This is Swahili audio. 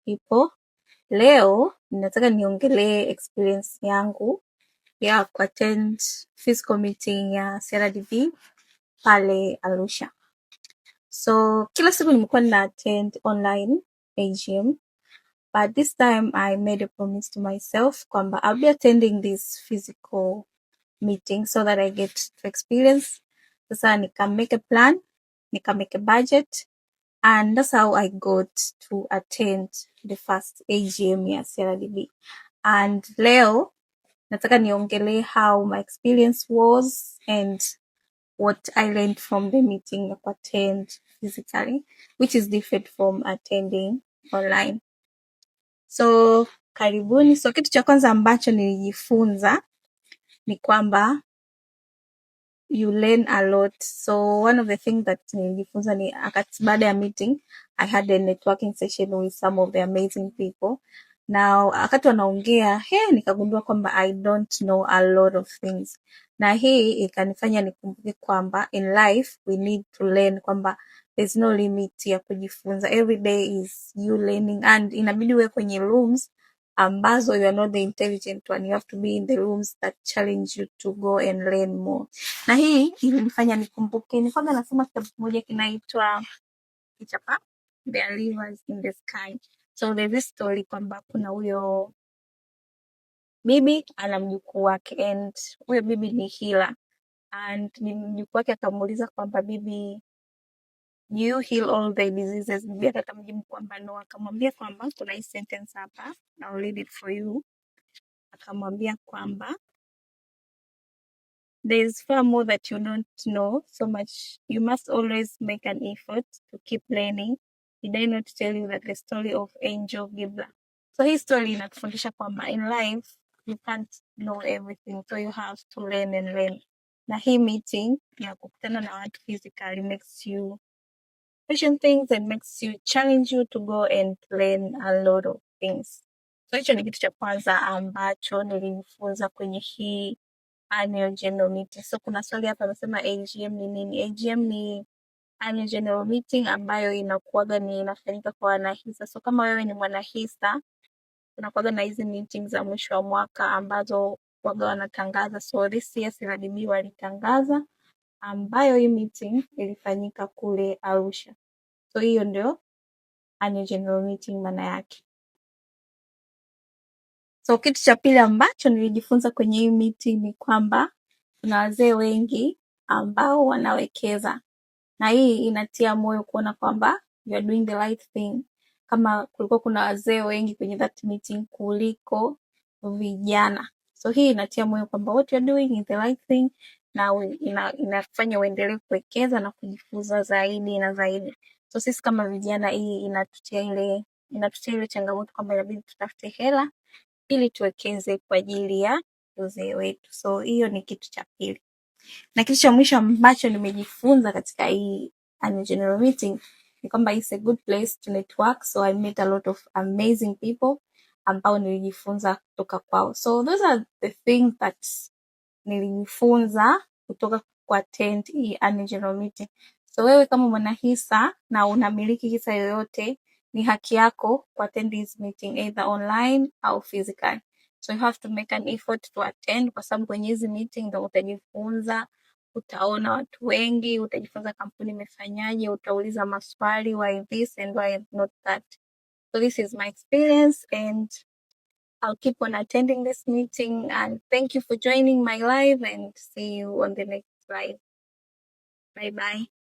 people. Leo ninataka niongelee experience yangu ya kuattend physical meeting ya CRDB pale Arusha. So kila siku nimekuwa nina attend online AGM, but this time I made a promise to myself kwamba I'll be attending this physical meeting so that I get to experience. Sasa nika make a plan, nika make a budget, and that's how I got to attend the first AGM ya CRDB. And leo nataka niongelee how my experience was and what I learned from the meeting ya kuattend physically, which is different from attending online. So karibuni. So kitu cha kwanza ambacho nilijifunza ni kwamba you learn a lot. So one of the things that nilijifunza ni akati baada ya meeting I had a networking session with some of the amazing people. Now wakati wanaongea he, nikagundua kwamba I don't know a lot of things, na hii ikanifanya nikumbuke kwamba in life we need to learn, kwamba there's no limit ya kujifunza. Every day is you learning, and inabidi uwe kwenye rooms ambazo you are not the intelligent one. You have to be in the rooms that challenge you to go and learn more. Na hii ilinifanya nikumbuke, nilikuwa nasoma kitabu kimoja kinaitwa Kichapa, There Are Rivers in the Sky. So there's this story kwamba kuna huyo bibi ana mjukuu wake, and huyo bibi ni healer, and ni mjukuu wake akamuuliza kwamba, "Bibi, do you heal all the diseases?" Bibi yake akamjibu kwamba no. Akamwambia kwamba kuna hii sentence hapa, I'll read it for you. Akamwambia kwamba, "There is far more that you don't know so much. You must always make an effort to keep learning. Did I not tell you that the story of Angel Gibla?" So hii story inatufundisha kwamba in life you can't know everything, so you have to learn and learn. Na hii meeting ya kukutana na watu physically makes you question things and makes you challenge you to go and learn a lot of things. So hicho ni kitu cha kwanza ambacho nilijifunza kwenye hii annual general meeting. So kuna swali hapa amesema AGM ni nini? AGM ni annual general meeting ambayo inakuwaga ni inafanyika kwa wanahisa. So kama wewe ni mwanahisa, kunakuwaga na hizi meeting za mwisho wa mwaka ambazo waga wanatangaza. So this year CRDB walitangaza, ambayo hii meeting ilifanyika kule Arusha. So hiyo ndio annual general meeting maana yake. So kitu cha pili ambacho nilijifunza kwenye hii meeting ni kwamba kuna wazee wengi ambao wanawekeza, na hii inatia moyo kuona kwamba you are doing the right thing. Kama kulikuwa kuna wazee wengi kwenye that meeting kuliko vijana, so hii inatia moyo kwamba what you are doing is the right thing, na inafanya uendelee kuwekeza na kujifunza zaidi na zaidi. So sisi kama vijana, hii inatutia ile changamoto kwamba inabidi tutafute hela ili tuwekeze kwa ajili ya uzee wetu. So hiyo ni kitu cha pili. Na kitu cha mwisho ambacho nimejifunza katika hii annual general meeting ni kwamba it's a good place to network. So I met a lot of amazing people ambao nilijifunza kutoka kwao. So those are the things that nilijifunza kutoka kwa attend hii annual general meeting. So wewe kama mwanahisa na unamiliki hisa yoyote, ni haki yako ku attend this meeting either online au physically. So you have to make an effort to attend kwa sababu kwenye hizi meeting ndo utajifunza, utaona watu wengi, utajifunza kampuni imefanyaje, utauliza maswali, why this and why not that. So this is my experience and I'll keep on attending this meeting, and thank you for joining my live and see you on the next live. Bye bye.